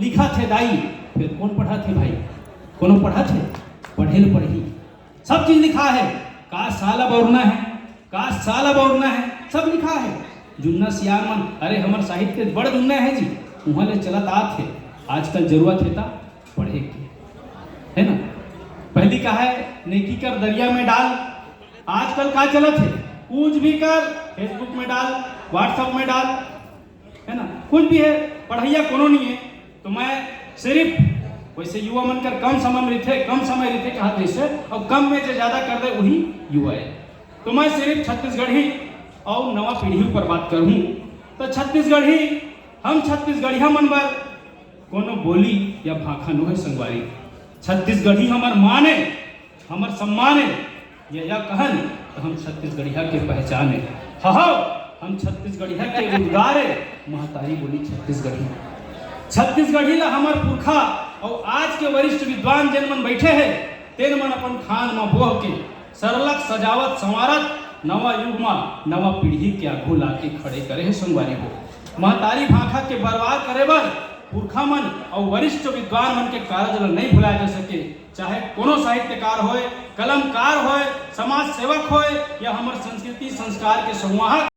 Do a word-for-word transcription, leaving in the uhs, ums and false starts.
लिखा थे दाई, फिर कौन पढ़ा थे भाई? कोनो पढ़ा थे? पढ़े ल पढ़ही, सब चीज लिखा है। का साला बौरना है, का साला बौरना है, सब लिखा है। जुन्ना सियान मन, अरे हमर साहित्य बड़ जुन्ना है जी, उहाँ ले चलत आत है। आजकल जरूरत है ता पढ़े के, है ना? पहली का है, नेकी कर दरिया में डाल। आजकल का चलत है, कुछ भी कर, Facebook में डाल, WhatsApp में डाल, है ना? कुछ भी है, पढ़ैया कोनो नहीं है। तो मैं सिर्फ, वैसे युवा मन कर कम समय में रहिथे, कम समय रहिथे कहा जैसे, और कम में जो ज्यादा कर दे वही युवा है। तो मैं सिर्फ छत्तीसगढ़ी और नवा पीढ़ी ऊपर बात करूँ, तो छत्तीसगढ़ी, हम छत्तीसगढ़िया मन बर कोनो बोली या भाखा नो है संगवारी। छत्तीसगढ़ी हमर मान है, हमर सम्मान है। या, या कहन तो हम छत्तीसगढ़िया के पहचान है। हाँ, हाँ, हम छत्तीसगढ़िया के उद्गार है। महतारी बोली छत्तीसगढ़ी। छत्तीसगढ़ी ला हमर पुरखा और आज के वरिष्ठ विद्वान जेन मन बैठे हैं, तेन मन अपन खान म बोह के सरलग सजावत संवारत नवा युग म नवा पीढ़ी के आगू लाके खड़े करे हे संगवारी हो। महतारी भाखा के बरवार करे बर पुरखा मन अउ वरिष्ठ विद्वान मन के कारज ल नइ भुलाए जा सके। चाहे कोनो साहित्यकार होय, कलमकार होय, समाज सेवक होय या हमर संस्कृति संस्कार के संवाहक